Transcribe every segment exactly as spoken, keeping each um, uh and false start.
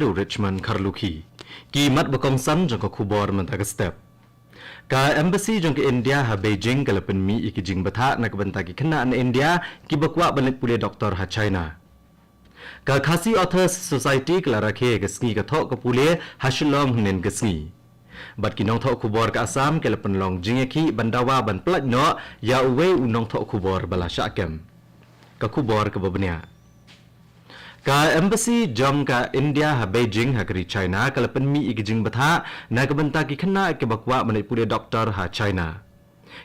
u Richmond Kharlukhi. Ki mat ba kongsan jong ka khubor mynta ka step. Ka embassy jong ka India ha Beijing ka la pynmih ïa ki jingbthah na ka bynta ki khynnah na India kiba kwah ban leit pule doktor ha China. Ka Khasi Authors Society ka la rakhe ka sngi ka thoh ka pule ha Shillong hynnin ka sngi. Bad ki nongthoh khubor ka Assam ka la pynlong jingïakhih ban dawa ban pyllait noh ïa uwei u nongthoh khubor ba la shah kem. Ka khubor kaba bniah. Ka embassy jong ka India ha Beijing ha ka ri China ka la pynmih ïa ki jingbthah na ka bynta ki khynnah kiba kwah ban leit pule doktor ha China.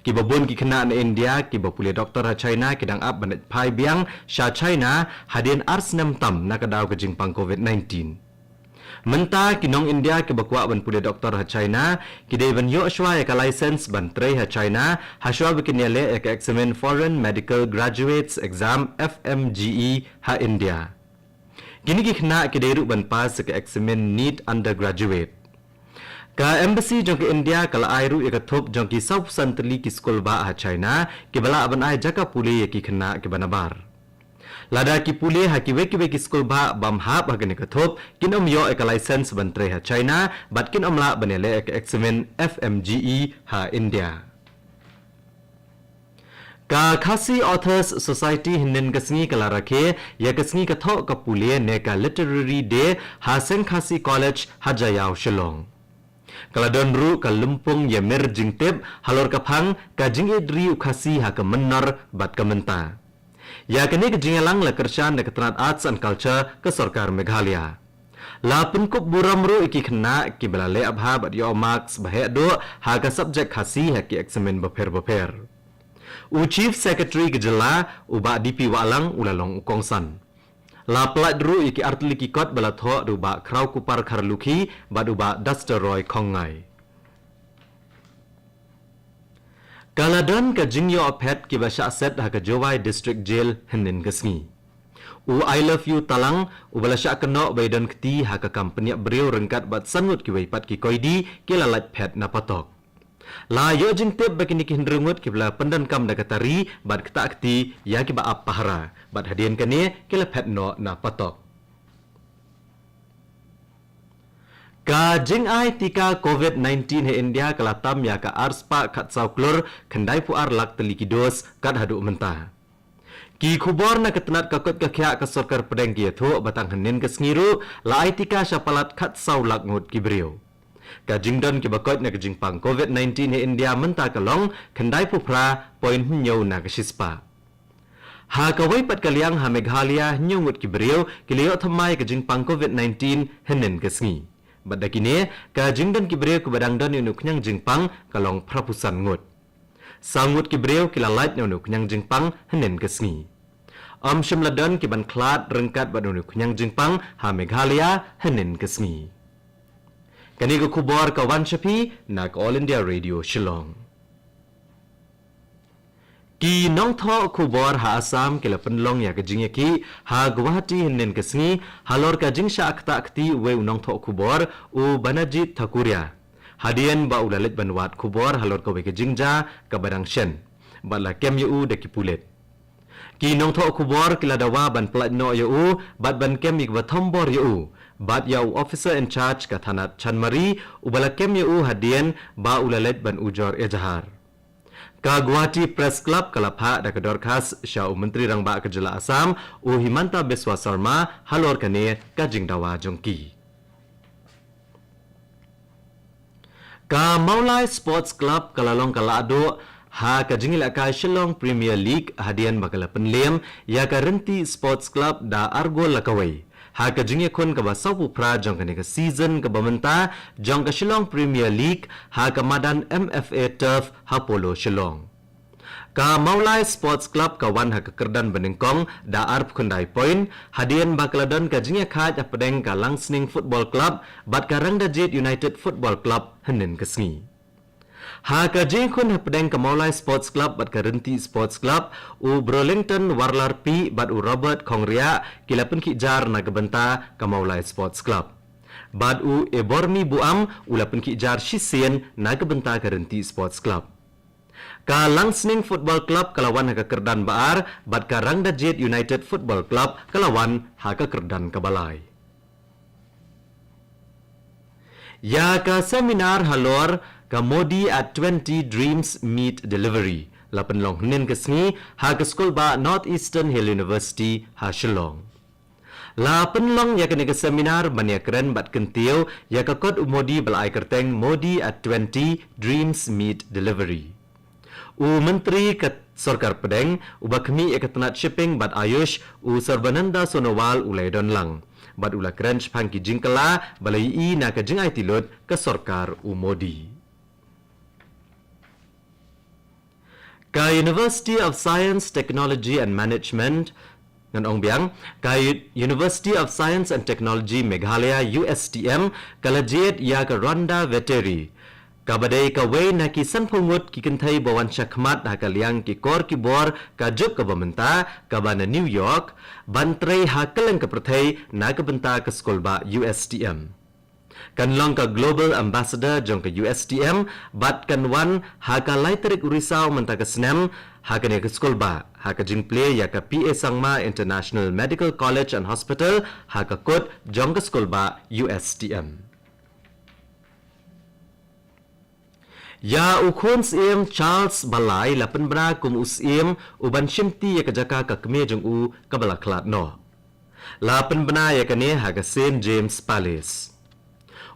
Kiba bun ki khynnah na India kiba pule doktor ha China ki dang ap ban leit phai biang sha China hadien ar snem tam na ka daw ka jingpang covid nineteen. Mynta ki nong India kiba kwah ban pule doktor ha China ki dei ban ïoh shuwa ïa ka license ban trei ha China ha shuwa ba kin ïaleh ïa ka eksamin Foreign Medical Graduates Exam, F M G E, ha India. Kine ki khynnah ki dei ruh ban pass ïa ka eksamin NEET undergraduate. Ka embassy jong ka India ka la ai ruh ïa ka thup jong ki sawphew san tylli ki skul bah ha China kiba lah ban ai jaka pule ïa ki khynnah kiba nabar. Lada ki pule ha kiwei kiwei ki skul bah bym hap ha kane ka thup, kin ym ïoh ïa ka license ban trei ha China bad kin ym lah ban ïaleh ïa ka eksamin F M G E ha India. Ka Khasi Authors Society hynnin ka sngi ka la rakhe ïa ka sngi ka thoh ka pule ne ka Literary Day ha Seng Khasi College ha Jaïaw, Shillong. Ka la don ruh ka lympung ïamir jingtip halor ka phang Ka Jingïeit Ri u Khasi ha ka Mynnor bad ka Mynta. Ïa kane ka jingïalang la kyrshan da ka tnat Arts and Culture ka Sorkar Meghalaya. La pynkup burom ruh ïa ki khynnah kiba la leh bha bad ïoh marks ba heh duh ha ka subject Khasi ha ki eksamin bapher bapher. U Chief Secretary ka jylla, u Bah D P Wahlang, u la long u kongsan. La pyllait ruh ïa ki artylli ki kot ba la thoh da u Bah Khrawkupar Kharlukhi bad u Bah Duster Roy Khongngai. Ka la don ka jingïoh phet kiba shah set ha ka Jowai District Jail hynnin ka sngi. U I Love You Talang, uba la shah kynnoh ba ïadon kti ha ka kam pynïap briew ryngkat bad san ngut kiwei pat ki koidi, ki la lait phet na patok. La ïoh jingtip ba kine ki hynriew ngut kiba la pyndonkam da ka tari bad ktah kti ïa kiba ap pahara bad hadien kane ki la phet noh na patok. Ka jingai tika covid nineteen ha India ka la tam ïa ka arspah khatsaw klur khyndaiphew ar lak tylli ki dos kat haduh mynta. Ki khubor na ka tnat ka koit ka khiah ka Sorkar Pdeng ki ïathuh ba tang hynnin ka sngi ruh la ai tika sha palat khatsaw lak ngut ki briew. Ka jingdon kiba koit na ka jingpang covid nineteen ha India mynta ka long khyndaiphew phra point hynñiew na ka shispah. Ha kawei pat ka liang ha Meghalaya hynñiew ngut ki briew ki la ïoh thymmai ka jingpang covid nineteen hynnin ka sngi. Bad da kine, ka jingdon ki briew kiba dang don ïa une u khñiang jingpang ka long phraphew san ngut. Saw ngut ki briew ki la lait na une u khñiang jingpang hynnin ka sngi. Ym shym la don ki ban khlad ryngkat bad une u khñiang jingpang ha Meghalaya hynnin ka sngi. Kane ka khubor ka wan sha phi na ka All India Radio Shillong. Ki nongthoh khubor ha Assam ki la pynlong ïa ka jingïakhih ha Guwahati hynnin ka sngi halor ka jingshah ktah kti uwei u nongthoh khubor u Banajit Thakuria. Hadien ba u la leit ban wad khubor halor kawei ka jingjia kaba dang shen. Bad la kem ïa u da ki pulit. Ki nongthoh khubor ki la dawa ban pyllait noh ïa u bad ban kem ïa kiba thombor ïa u. Bad ïa u officer in charge ka thanat Chanmari uba la kem ïa u hadien ba u la leit ban ujor ejahar. Ka Guwahati Press Club ka la phah da ka dorkhas sha u Myntri Rangbah ka jylla Assam, u Himanta Biswa Sarma, halor kane ka jingdawa jong ki. Ka Mawlai Sports Club ka la long ka lahduh ha ka jingïalehkai Shillong Premier League hadien ba ka la pynlem ïa ka Rynti Sports Club da ar gol la kawei. Ha ka jingïakhun kaba sawphew phra jong kane ka season kaba mynta jong ka Shillong Premier League ha ka madan M F A Turf ha Polo Shillong. Ka Mawlai Sports Club ka wan ha ka kyrdan banyngkong da arphew khyndai point, hadien ba ka la don ka jingïakhaid hapdeng ka Langsning Football Club bad ka Rangdajied United Football Club hynnin ka sngi. Ha ka jingïakhun hapdeng ka Mawlai Sports Club bad ka Rynti Sports Club, u Brolington Warlarpi bad u Robert Khongriak ki la pynkhih jar na ka bynta ka Mawlai Sports Club. Bad u Ebormi Buam u la pynkhih jar shisien na ka bynta ka Rynti Sports Club. Ka Langsning Football Club ka la wan ha ka kyrdan ba ar, bad ka Rangdajied United Football Club ka la wan ha ka kyrdan kaba lai. Ïa ka seminar halor ka Modi at twenty Dreams Meet Delivery la pynlong hynnin ka sngi ha ka skulbah North Eastern Hill University ha Shillong. La pynlong ïa kane ka seminar ban ïakren bad kyntiew ïa ka kot u Modi ba la ai kyrteng Modi at twenty Dreams Meet Delivery. U Myntri ka Sorkar Pdeng uba khmih ïa ka tnat Shipping bad Ayush, u Sarbananda Sonowal, u la ïadon lang bad u la kren shaphang ki jingkylla ba la ïohi na ka jingaiti lut ka sorkar u Modi. Ka University of Science, Technology and Management, ngan ong biang, ka U- University of Science and Technology Meghalaya, U S T M, ka la jied ïa ka Rhonda Veteri, kaba dei kawei na ki sanphew ngut ki kynthei ba wan shakhmat ha ka liang ki kor ki bor ka juk kaba mynta, kaba na New York, ban trei ha kylleng ka pyrthei na ka bynta ka skulbah U S T M. Kan long ka Global Ambassador jong ka U S T M bad kan wan ha ka lai tarik u Risaw mynta ka snem ha kane ka skulbah ha ka jingplie ïa ka P A Sangma International Medical College and Hospital ha ka kut jong ka skulbah U S T M. Ïa u khun Syiem Charles ba lai la pynbna kum u Syiem uban shimti ïa ka jaka ka kmie jong u kaba la khlad noh. La pynbna ïa kane ha ka Saint James Palace.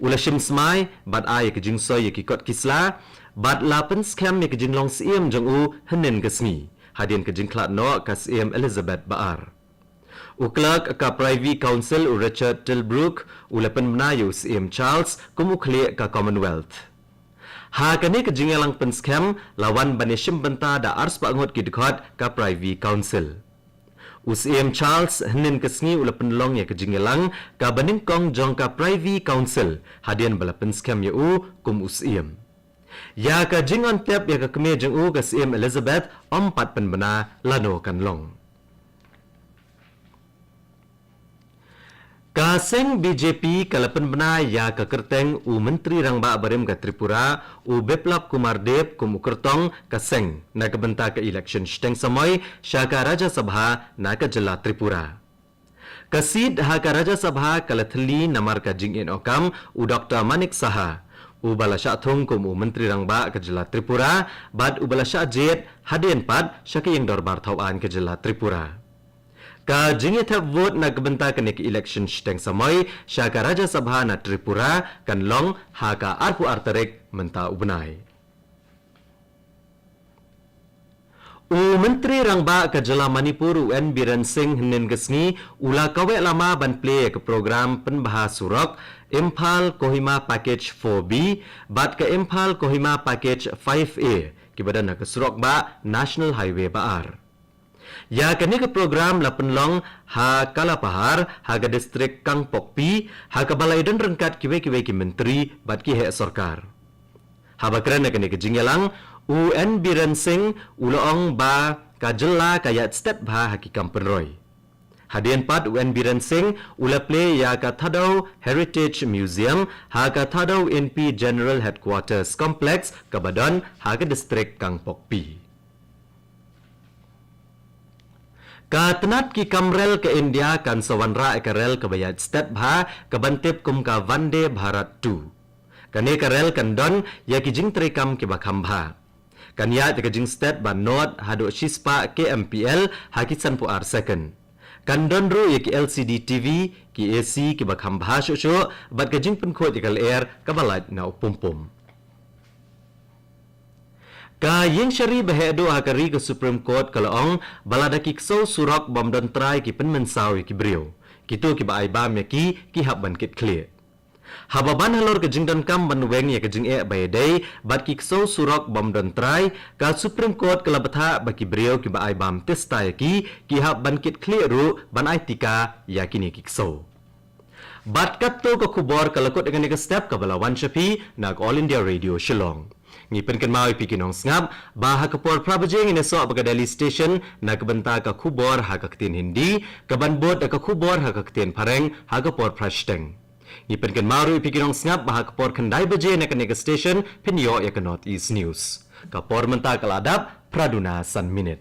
U la shim smai bad ai ïa ka jingsoi ïa ki kot ki sla bad la pynskhem ïa ka jinglong Syiem jong u hynnin ka sngi hadien ka jingkhlad noh ka Syiem Elizabeth ba ar. U Clerk ka Privy Council u Richard Tilbrook u la pynbna ïa u Syiem Charles kum u khlieh ka Commonwealth. Ha kane ka jingïalang pynskhem la wan ban ïashim bynta da arspah ngut ki dkhot ka Privy Council. U Syiem Charles hynnin ka sngi u la pynlong ïa ka jingïalang kaba nyngkong jong ka Privy Council hadien ba la pynskhem ïa u kum u Syiem. Ïa ka jingwan tep ïa ka kmie jong u ka Syiem Elizabeth ym pat pynbna lano kan long. Ka seng B J P ka la pynbna ïa ka kyrteng u Myntri Rangbah barim ka Tripura u Biplab Kumar Deb kum u kyrtong ka seng na ka bynta ka election shiteng samoi sha ka Rajya Sabha na ka jylla Tripura. Ka seat ha ka Rajya Sabha ka la thylli namar ka jingeh noh kam u Doctor Manik Saha, uba la shah thung kum u Myntri Rangbah ka jylla Tripura bad uba la shah jied hadien pat sha ka ïing dorbar thaw aiñ ka jylla Tripura. Ka jingïathep vote na ka bynta kane ka election shiteng samoi sha ka Rajya Sabha na Tripura kan long ha ka arphew ar tarik mynta u bnai. U Myntri Rangbah ka jylla Manipur u N Biren Singh hynnin ka sngi u la kaweh lama ban plie ïa ka program pynbha surok Imphal Kohima Package four B bad ka Imphal Kohima Package five A kiba don ha ka surok bah National Highway ba ar. Ïa kane ka program la pynlong ha Kalapahar ha ka distrik Kangpokpi ha kaba la ïadon ryngkat kiwei kiwei ki myntri bad ki heh sorkar. Haba kren ha kane ka jingïalang u N Biren Singh u la ong ba ka jylla ka ïaid stet bha ha ki kam pynroi. Hadien pat u N Biren Singh u la plie ïa ka Thadou Heritage Museum ha ka Thadou Inpi General Headquarters Complex kaba don ha ka distrik Kangpokpi. Ka tnat ki kam rel ka India kan sa wanrah ïa ka rel kaba ïaid stet bha kaban tip kum ka Vande Bharat two. Kane ka rel kan don ïa ki jingtrei kam kiba kham bha. Kan ïaid ïa ka jingstet ba nod haduh shispah K M P L ha ki sanphew ar second. Kan don ruh ïa ki L C D T V, ki A C kiba kham bha shuh shuh bad ka jingpynkhuid ïa ka lyer kaba lait na u pum pum. Ka ïing shari ba heh duh ha ka ri ka Supreme Court ka la ong ba lada ki ksew surok bym don trai ki pynmynsaw ïa ki briew, kito kiba ai bam ïa ki ki hap ban kit khlieh. Haba ban halor ka jingdonkam ban weng ïa ka jingeh ba ïadei bad ki ksew surok bym don trai, ka Supreme Court ka la bthah ba ki briew kiba ai bam tista ïa ki ki hap ban kit khlieh ruh ban ai tika ïa kine ki ksew. Bad katto ka khubor ka la kut ïa kane ka step kaba la wan sha phi na ka All India Radio Shillong. Ngi pynkynmaw ïa phi ki nongsngap ba ha ka por phra baje ngin ïasoh bad ka Delhi Station na ka bynta ka khubor ha ka ktien Hindi, kaban bud da ka khubor ha ka ktien Phareng ha ka por phra shiteng. Ngi pynkynmaw ruh ïa phi ki nongsngap ba ha ka por khyndai baje na kane ka station phin ïoh ïa ka North East News. Ka por mynta ka la dap phra duna san minit.